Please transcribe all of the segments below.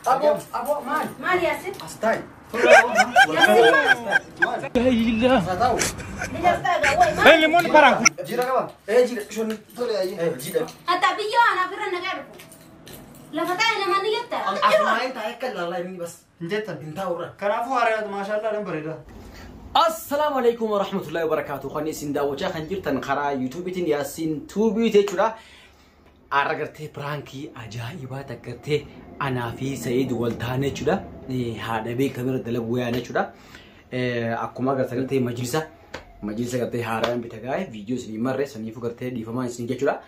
Abo abo maal? Maal Yaasin? Astai. Jira qaba. Eh jira shon Tole ayyee. eh jira. Hatta biyya anaaf irra nagaa dhufu. Lafa taa'e namaan ni jetta. Asumaan taa'ee akka ilaalaa inni bas. Hin jettan. Hin taa'urra. Kanaafuu haaraa maashaallah dan bareeda. Assalaamu alaikum warahmatullahi wabarakatuh. Kan isin daawwachaa kan jirtan karaa yuutuubiitiin Yaasiin Tuubii jechuudha. Har'a gartee piraankii ajaa'ibaa takka anaa fi Sa'iid wal taane jechuudha. Haadha beekamirra dalaguu yaana jechuudha. Akkuma agartan gartee majlisa gartee haaraan bita gaa'e viidiyoo isinii marre saniifuu gartee dhiifamaa isinii jechuudha.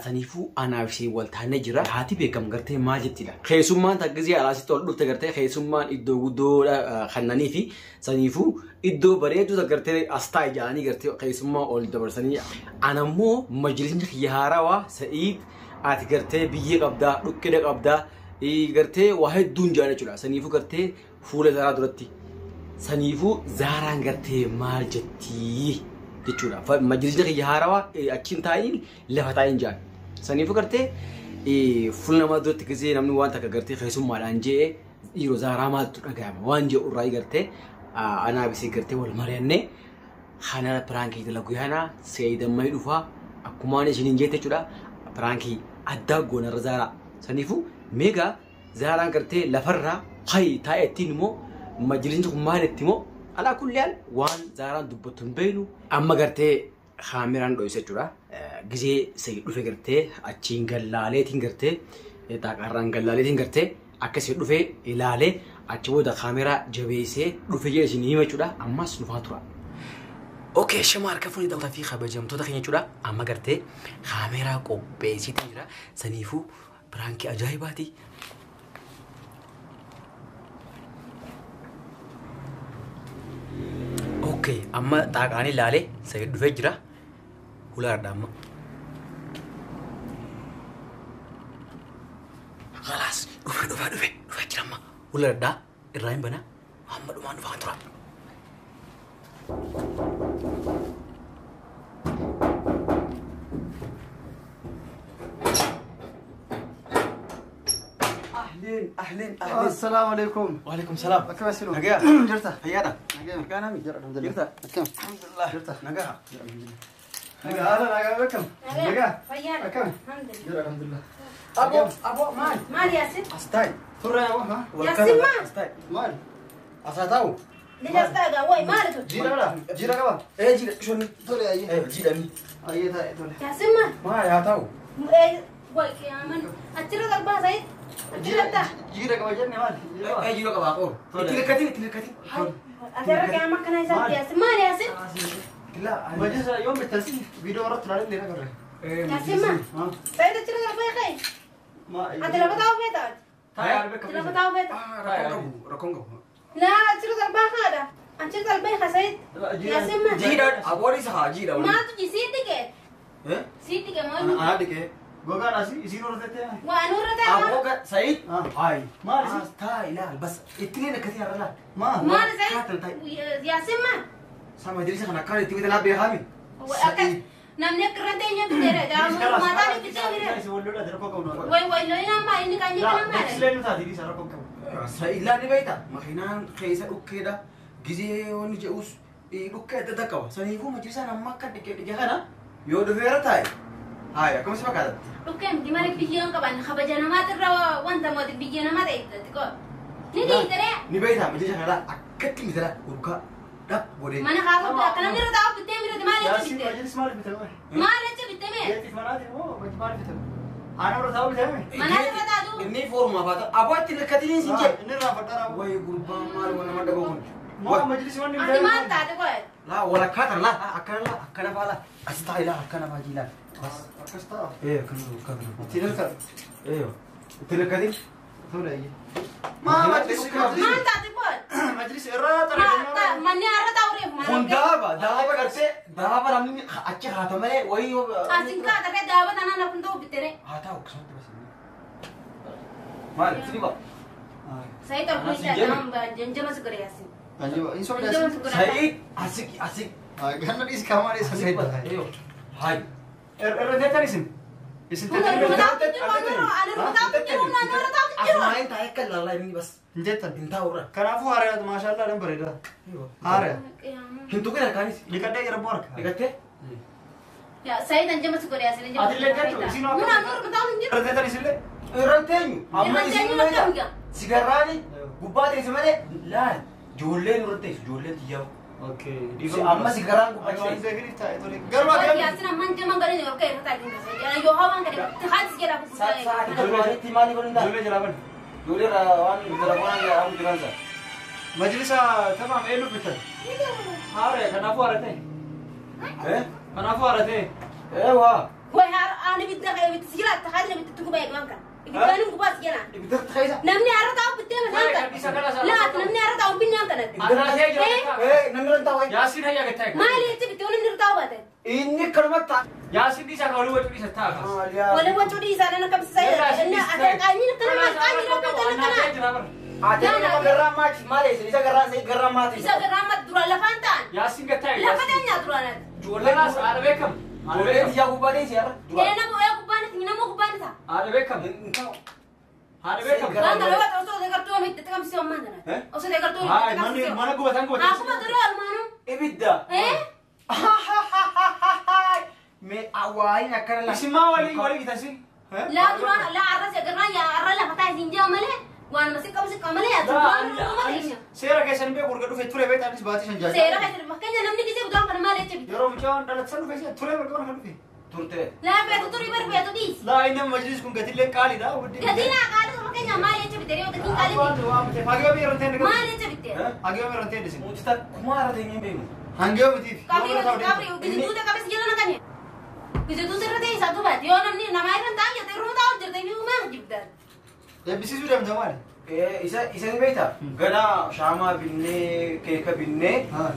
Saniifuu anaa fi Sa'iid wal taane jira. Haati beekam gartee maal jettidha. Keessummaan takkisii alaasitti ol dhufte gartee keessummaan iddoo guddoodha kannanii fi saniifuu iddoo bareedduu gartee as taa'e jedhanii gartee keessummaa ol dabarsanii. Anammoo majlisni kiyya haarawaa Sa'iid ati gartee biyyee qabdaa dhukkee qabdaa gartee waa hedduun jedhan jechuudha. Saniifuu gartee fuula Zaaraa duratti. Saniifuu Zaaraan gartee maal jettii jechuudha. Majlisni kiyya haarawaa achiin taa'iin lafa taa'iin jedhan. Saniifuu gartee fuula namaa duratti gisee namni waan takka gartee keessummaadhaan je'ee dhiiroo Zaaraa maaltu dhagahama waan je'u irraa gartee anaa bisee gartee wal mari'annee kana piraankii dalagu yaana Sa'iid ammayii dhufaa akkumaan isiniin jette jechuudha. Piraankii addaa goonarra Zaaraa. Saniifuu meegaa Zaaraan gartee lafarraa hayi taa'ettiin immoo majlisni kun maalitti immoo alaa kulli waan Zaaraan dubbattu hin beeknu amma gartee kaameraan dho'ise jechuudha. Gizee Sa'iid dhufe gartee achiin gallaaleetiin gartee xaaqaarraan gallaaleetiin gartee akkasii dhufe ilaalee achi booda kaameraa jabeessee dhufe jedhe isin hima jechuudha. Ammas dhufaa tura. Okay, shama harka fuunee ta'uu fi kabajamtoota keenya jechuudha. Amma gartee kaameraa qopheessiitiin jira. Saniifuu piraankii ajaa'ibaati. Okay, amma xaaqaan ilaalee Sa'iid dhufee jira. Hulaadha amma. Khalaas, dhufe dhufe dhufe dhufee jira amma. Hulaadha irraa hin bana. Amma dhumaan dhufaa tura. Ahleen ahleen ahleen. Assalaamu alaikum. Waalaikum salaam. Akkam isin? Nagaa. Jirta. Fayyaadha. Nagaa. Nagaa nami. Jira alhamdulillah. Jirta. Akkam? Alhamdulillah. Jirta. Nagaa. Jira alhamdulillah. Nagaa haala nagaa beekam. Nagaa. Fayyaadha. Akkam? Alhamdulillah. Jira alhamdulillah. Abo abo maal? Maal Yaasin? Astai. Turre yaa ha? Yaasin maal? Astai. Maal? Asaa taa'u. Lijas taagaa wayi maal tun? Jira dha. Jira qaba. Eh jira shon Tole ayyee. eh jira ni. Ayyee taa'e tole. Yaasin maal? Maal haa ta'u? Wayi qiyaaman achirra darbaa Sa'iid. Achirra taa. Jira qaba jenne maal? Jira qaba. Eh jira qaba qoor. Itti rakkatiin itti rakkatiin. Asirra qiyaama akkana isaatti Yaasin maal Yaasin? Laa. Majlisa yoom bittasi viidiyoo irratti ilaalee illee agarre. Yaasin maal? Sa'iid achirra darbaa ka'e. Ati lafa taa'u feeta. Taa'ee beekam. Ati lafa taa'u feeta. Rakkoon qabu rakkoon qabu. Laa achirra darbaa haadha. Achirra darbaa haa Sa'iid. Yaasin maal? Jira aboon isa haa jira. Maaltu ji sii dhiqee? Eh? Sii dhiqee maal? Anaa dhiqee. Gogaan asii isiin hortettee. Waa nurra taa'aa. Aboo Sa'iid. Hayi. Maal isin? Taa ilaal bas ittiin rakkatiin har'a laal. Maal? Maal Sa'iid? Yaasin maal? Sama majlisa kana akkaan itti bitanaa beekami. Namni akka irra teenyee biteera. Maataan bitee bire. Isin walloodha rakkoo qabnu. Wayi wayi lolli nama inni kan jedhu nama. Beeksislee nu taati dhiisa rakkoo qabu. Sa'iid laa ni beekta. Makiinaan keessa dhukkeedha. Gizee wanni jedhus dhukkee adda addaa qaba. Saniifuu majlisaan amma akka dhiqee dhiqee kana yoo dhufeera taa'e. Hayi akkam si fakkaata? Dhukkee miti malee biyyoon qaban kabaja namaatirra wanta mooti biyya namaa ta'e xiqqoo. Ni dhiitaree Ni beekta majlisa kana akkatti bitala urgaa dhab godhee. mana kaafuu akka namni irra taa'u bittee mirati maal jecha Yaasiin bittee? majlis maal bitame? Maal jecha bittee mee? Geetiif manaati moo maal bitame? Aanaa irra taa'u bitame? Manaa irra taa'u. Inni fooruma faata. Aboo itti rakkatiin sin jedhe. Inni irraa fadhaa Wayi gurbaa maal waan nama dhagoo kun. Maa majlisi wanni Ati maal taate qo'e? Laa walakkaa tana laa akkana laa akkana faa laa as taa'e laa akkana faa jilaa. Bas. Akkas ta'a. Eh akkana akkana. Ittiin hirkatu. Eh itti rakkatiin. Tole ayyee. Maa majlisi Maal taate qo'e? majlisi irraa xaragannaa. Manni har'a taa'u reefu maal? Kun daaba daaba gartee daaba namni achi haata malee wayii. Asin kaata kee daaba tanaan akkuma ta'u bittere. Haa ta'u akkasumatti bas. Maal sini ba? Sa'iid ol kun nama janjama si godhe Yaasin. Hin soba Janjama si godhe. Sa'iid asik asik. Ganna dhiisi kaamaa dhiisi. Sa'iid. Hayi. Irra teettan isin. Isin Asmaa'in taa'ee akka ilaalaa inni bas. Hin jettan. Hin taa'u irra. Kanaafuu haaraya maashaallah dan bareeda. Haaraya. Hin tuqin harkaanis. Dhiqadhee jira boo harka. Dhiqattee? Yaa Saayid anjama si godhe asin anjama. Atillee jettu isin Nuna nurra taa'u hin jiru. Irra teettan isillee. Irra teenyu. Amma Irra isin teenyu beekta. akkam gaa? Sigarraani gubbaa teessi malee laal ijoolleen irra teessu ijoolleen xiyyaa'u. Okay. Amma sigarraan gubbaa Waan teessi. beekniif taa'e tole. Garuu Wai akkam. Yaasin amma anjama godhe ol ka'e irra taa'e hin Yoo hawaan kana haati jedha Sa'aatii torbaanitti maali godhin ta'a? Ijoollee jalaa bani. Ijoollee irraa waan telefoonaan jedhamu jiran sana. Majlisa tamaam eenyu bitan? Haaraya kanaafuu haara ta'e. Kanaafuu haara ta'e. Eewwa. Wai ani bidda ibidda si jala haati ibidda tugu baay'ee waan kana. Ibiddaan gubbaa si jala. Ibidda keessa. Namni har'a taa'u bittee mataan kana. Laat namni har'a taa'u binnaan kana. Annaatee jira. Namni irra taa'u. Yaasiin hayyaa gattaa. Maali jechi bittee namni irra taa'u baate? Inni kanuma ta'a. Yaasiin dhiisaa kan walii wacuu dhiisa ta'a. Walii wacuu dhiisaa nan akkam sisaa inni ati qaanyi kana maal qaanyi rabboo kana kana. Ati nama garraa maati maali isa garraa isa garraa maati. Isa garraa maati duraan lafaan ta'an. Yaasiin gattaa. Lafa teenyaa duraan ati. Ijoollee haadha beekam. Ijoolleen xiyyaa gubbaa teessi har'a. Nama yaa gubbaan nama gubbaan ta'a. Haadha beekam. Haadha beekam. Waan kana yoo osoo deeggartuu itti qabsiisee ammaan kana. Osoo deeggartuu itti qabsiisee. Mana gubatan gubatan. Akkuma duree olmaanuu. Ibidda. Mee awwaayin akkana lafa. Isin maa walii walii gitasin? Laa duraan laa arra segarraa yaa arra lafa taa'e siin jaa malee waan masi qabsi qamalee yaa duraan malee. Seera keessan beeku erga dhufe ture beektaa anis baatii shan jaajaa. Seera keessan fakkeenya namni gisee duraan kana maal jecha bita. Yeroo mucaan dhalatsan dhufe ture erga kana dhufe. Turte. Laa beeku turii bar beeku dhiisi. Laa inni majlis kun gatillee qaaliidha. Gatiin qaalii fakkeenya maal jecha bite yoo gatiin qaalii. Hagee irra ta'e Maal jecha bite. Hagee irra ta'e dhiisi. Mucita kumaa irra ta'e hin beeknu. Hangee mitiif. Qabri qabri gizituuta qabis jala na kanye. Gizituuta irra ta'e isaa dubaati yoo namni namaa irra taa'u jirte irra taa'u jirte iyyuu maal jibdan. Eebbisiisuu deemta maali? Isa isa ni beekta. Ganaa shaamaa binnee keeka binnee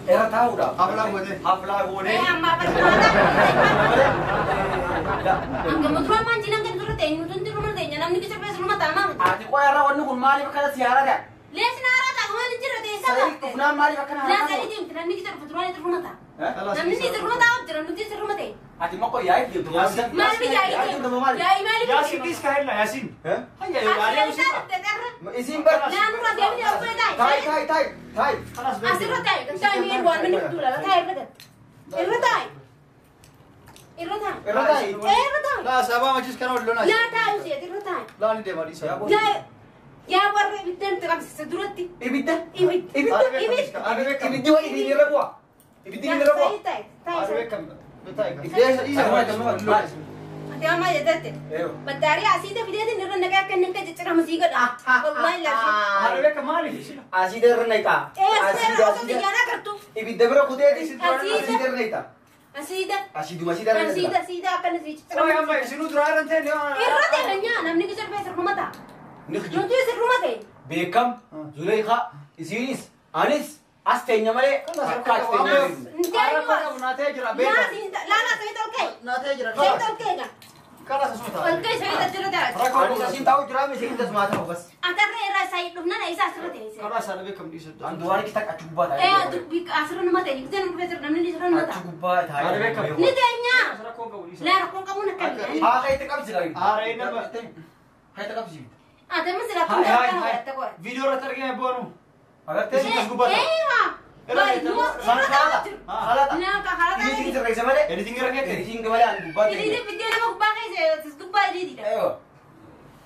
irra taa'uudha. Haflaa gootee. Haflaa goonee. Amma barbaada. Hanga duraan maan jiran kan dura ta'e nuti hundi ruma ta'e namni kisa fees ruma ta'a maal. Ati qoya irra wanni kun maaliif akkana si haaraa ta'a? Lees na haaraa ta'a maal jira ta'e isa Sadii dhufnaan maaliif akkana haaraa Laa ta'a? sadii deemte namni kisa dhufa duraan ruma ta'a. Namni si ruma ta'a jira nuti ruma ta'e. Ati maqoo yaa'ii deemtu Maal biyya yaa'ii deemtu yaa'ii maaliif Yaasiin dhiis kaa'ella Yaasiin. Hayya Asirra yaa'ii taa'e Isin bar. Naannoo deemni abbaa Taayi taa'e. taayi taayi taayi. Asirra taa'e kan taa'e mi'een waan namni fiduu laala taa'e irra gad. Irra taa'e. Irra taa'e. Irra taayi. Irra taa'e. Laa sabaa majlis kana wal lolaa. Laa taa'u si'eet irra taa'e. Laa ni deema dhiisa. Laa yaa warra ibiddaan itti qabsiise duratti. Ibidda. Ibidda. Ibidda. Ibidda. Ibiddi waa ibiddi irra bu'a. Ibiddi irra bu'a. Taa'e taa'e taa'e. Ibidda. Ati amma jettette. Battaarii asiita fideetiin irra naqee akka inni akka cicciramu sii godha. Wallahi laafee. Haadha beekam maaliif? Asiida irra naqaa. Ee asirra osoo xiyyaana agartu. Ibidda bira kuteeti. Asiida irra naqaa. Asiida. Asiiduma asiida irra Asiida naqaa. asiida akka inni sii Qoy amma cicciramu. isinuu duraa irra ta'e Irra ta'e nyaa namni kisa dhufee sirruma ta'a. Ni Nuti sirruma ta'e. beekam Zuleekaa isiinis anis as teenya malee akka as teenya. Rakkoo qabu naa ta'ee jira Laa beekam. siin laa sayii tolkee. Naa ta'ee jira. Sayii tolkee gaa. Kanas asuma ta'a. Tolkee sayii tajjira ta'a. Rakkoo Anis asiin taa'u jira misiin tasmaa ta'u bas. Atarra irraa sayii dhufnaan isa asirra ta'e. Kanas haadha beekam dhiisa. An duraan kita achi gubbaa Ee taa'ee. dubbi asirra nama ta'e gisee nama dhufee sirra namni sirra nama Achi ta'a. gubbaa taa'ee. Haadha beekam. Ni teenyaa. Rakkoo qabu dhiisa. Laa rakkoon qabuun akkami. Haa ka'e itti qabsi qabi. Haara inni nama. Ka'e itti qabsi. Ati amma sila Hai kun hai akkana hai. godhatte qoe. Viidiyoo irratti argina boonu. Agartee? Isin as gubbaa ta'a. Ee haa. Baay'ee irra taa'u jiru. Halata. Naa ka halata. Editing sirreessa malee. Editing irra keette. Editing malee an gubbaa ta'e. Iliiti fiddee nama gubbaa keessa gubbaa iliitiidha. Eewa.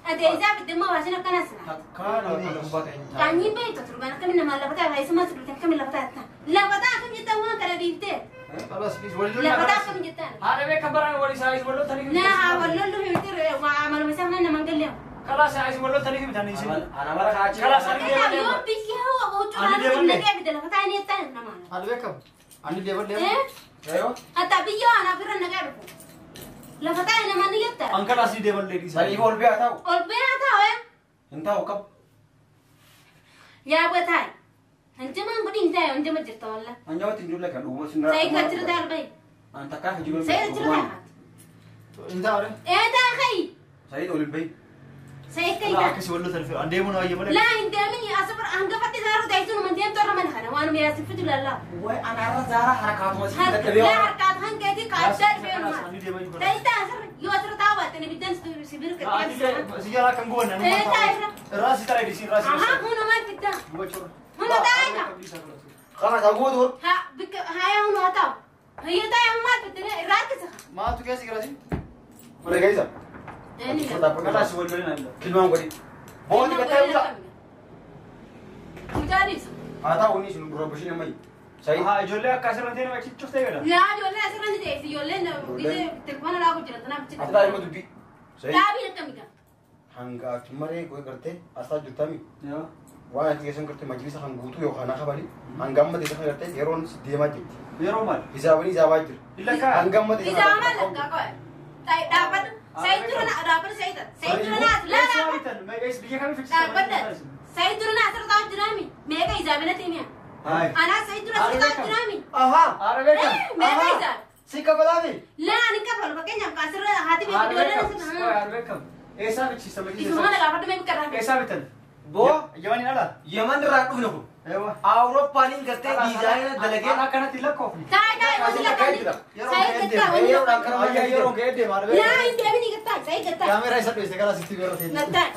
Ati isaa fiddee immoo baashin akkanas na. Takkaa nama gubbaa ta'e. Qaanyiin beektu turbaan akkamiin namaa lafa ta'a keessumaa si dhufte akkamiin lafa ta'a. Lafa ta'a akkam jettan waan kana dhiiftee. Kanas dhiis wal lolaa. Lafa ta'a akkam jettan. Haadha beekam baraan walii isaa isin wal Naa haa wal lollu himti waa amaluma isaa mana namaan galleemu. Kanas isin wal loltanii himtan isin. Ana mara kaachee. Kanas ani Fakkeenyaaf deema yoo deema. biyya hoo huccuu Ani naannoo deemanne. naqee fide lafa taa'ee ni jettan namaan. Haadha beekam. Ani deema deema. Eh? Eewa. Hatta biyya anaaf irra naqee dhufu. Lafa taa'ee namaan ni jettan. An kanas ni deema dhiisa. Saniif ol bee haa ta'u. Ol bee haa ta'u eh. Hin ta'u qab. Yaa bee taa'e. Hanjamaan godhi hin taa'e hanjama jirta walla. Anjaawatti hin jirre kan dhuguma sin Sayii kan jira taa'e bayi. An takkaa fi jiru. Sayii jira taa'e. Hin taa'u. Ee taa'e kayi. Sayii ol hin bayi. Sayii kayi Laa taa'e. akkasii wal loltanii fedhu. An deemuu na wayya malee. Laa hin deemini asirra hangafatti zaaruu taasisu numa deemtu irra mana kana waanuma yaasif fidu lallaa. Way ana irra zaara harakaatuma si Laa dadhabee. harkaat hangeetii kaachaa dhufee Ani deema jiru. Ta'itaa asirra yoo asirra taa'u baate jiraattan ibiddaan si bira Si jalaa kan gubanna. Ee taa'e. Raasi taa'e si raasi. Ahaa huna maal fiddaa? Huna taa'e ka. Kana ka guutu. Ha bikka haya huna haa ta'u. Hayya taa'e maal fiddee irraa harkisa. Maaltu keessa jira si? Mana keessa. Kalaas wal lolina illa. Kilmaan godhi. Booti gattee mucaa. Mucaa dhiisu. Haa ta'u inni sun dura bishiin ammayyi. Sa'i. Haa ijoollee akka asirra ta'e nama cuftee gala. Yaa ijoollee asirra ni ta'e ijoolleen gisee telefoona laaku jiran tanaaf Ati taa'e ilma dubbii. Sa'i. Dhaabii akkami Hanga ati maree goe gartee asaa jirtami. Waan ati keessan gartee majlisa kan guutuu yookaan akka bali hanga amma ta'e gartee yeroon si deemaa jirti. Yeroo maal? Hisaabanii hisaabaa jira. Illa kaa. Hanga amma ta'e. Isaa maal lakkaa qo'e? Taa'e dhaabbadhu. Sa'i dura na dhaabbadhu sa'i ta'a. Sa'i dura na laa dhaabbadhu. Biyya kamii fichisiisan? Dhaabbadhu. Sa'i dura na asirra taa'u jiraami. Meeqa hisaabina ta'e mi'a? Anaa sa'i dura asirra taa'u jiraami. Ahaa. Arabeekam. Meeqa hisaab? Si kafalaafi. Laa ani kafalu fakkeenyaaf asirra haati beeku ijoolleen asirra. Arabeekam. Eessaa fichisiisan majlisa? Isuma mana gaafadhu mee bikka irraa. Eessaa bitan? Boo. Yamaniin ala? Yaman irraa dhufne kun. Ewa. Awurooppaanin gartee diizaayina dalagee. Akkanatti lakkoofne. Taa'e taa'e wanti lakkaa'e. Sa'i gattaa wanti lakkaa'e. Yeroo ka'ee deema. Laa hin deebini gattaa sa'i gattaa. Kaameraa isa dho'ise karaa sitti bira ta'e. Gattaa.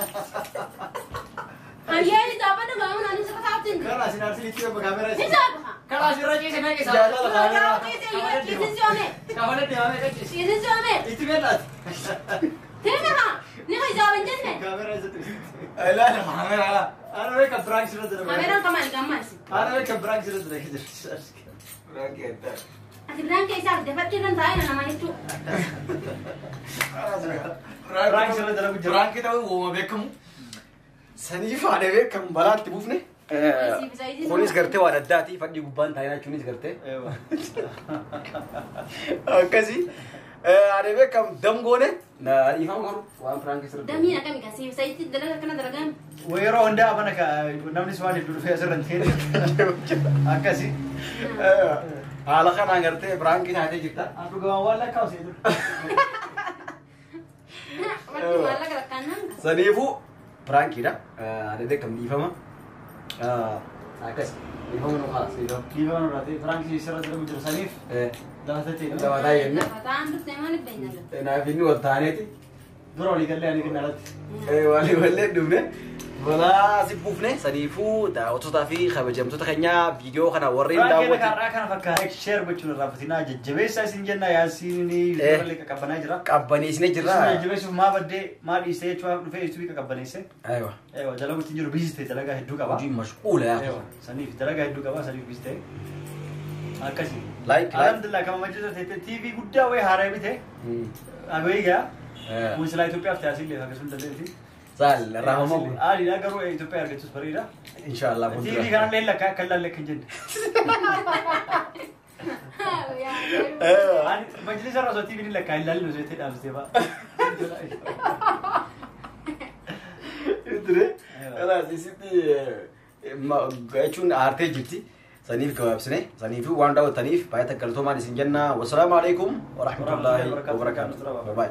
Hayyeeni dhaabbadhu gaa'uun ani sirra taa'utti hin jiru. Karaa isin arsii itti bira kaameraa Ni isa. saabaha. Karaa asirra ciise meeqa isaa? Jaalala kaameraa. Ciisin si'oome. Kafana deema meeqa ciise? Ciisin si'oome. Itti beellaati. Deema ni hijaab hin jenne. Kaameraa isa dho'ise. Ilaala kaameraa laa. Arabeekam biraank sirra dalagaa. Kaameraan kamaali kammaasi. Arabeekam biraank sirra dalagaa jira. Ati biraan keessaa fide fakkii irra taa'ee nama jechuudha. Biraank sirra dalagu jira. Biraank ta'uu uuma beekamu. Saniif haadha beekamu balaatti buufne. Kunis gartee waan addaati fadhii gubbaan taa'ee jechuunis gartee. Akkasii haadha beekamu damgoone. Dhiifama garuu waan biraank sirra. Damiin akkami kan siif sa'itti dalaga akkana dalagame. Yeroo hundaa mana namnis waan hedduu dhufee asirra hin ta'e. Akkasii. Haala kanaan gartee biraankii taatee jirta. Dhugumaan waan lakkaa'u see dur. Wanti maallaqa lakkaa'annaan. Saniifuu biraankiidha. Haadha beekamu dhiifama. Akkas dhiifama nu haala dhiifama. Dhiifama nurraa ta'e biraankii sirra dalagu jira saniif dabalatee. Dabataa jenne. Dabataan dursee maaliif beekna? Naaf inni wal taaneeti. Dura walii gallee ani kenna alatti. Walii wallee dhufne. Balaa si buufne saniifuu daawwattootaa fi kabajamtoota keenyaa viidiyoo kana warreen Biraankiin daawwatan. karaa kana fakkaata. Share gochuun irraa fatinaa jajjabeessaa isin jenna yaasiin yuutuubarra qaqqabbanaa jira. Qabbaneessine jirra. Isin jajjabeessuuf maa baddee maa dhiistee jechuun dhufee yuutuubii qaqqabbaneesse. Aywa. Ewa dalaguutti hin jiru biizii ta'e dalagaa hedduu qaba. Hojii mashquula yaa. Ewa saniif dalagaa hedduu qaba saniif biizii ta'e. Akkasii. Like like. Alhamdulillah kama majlisa ta'e TV guddaa wayii haaraa bite. Agoo egaa. Kun silaa Itoophiyaaf ta'e asillee akkasuma dandeetti. Saal raafama. Aaliidha garuu Itoophiyaa argachuus bareeda. Inshallah. TV kanallee lakkaa akka ilaalle kan jenne. Ani majlisa irra osoo TV ni lakkaa ilaalle osoo itti dhaabsitee fa'a. Ture. Kalaas isitti jechuun aartee jirti. Saniif gabaabsine saniif waan daawwattaniif baay'ee galatoomaan isin jenna. Wassalaamu alaikum warahmatullaahi wabarakaatuh. Bye bye.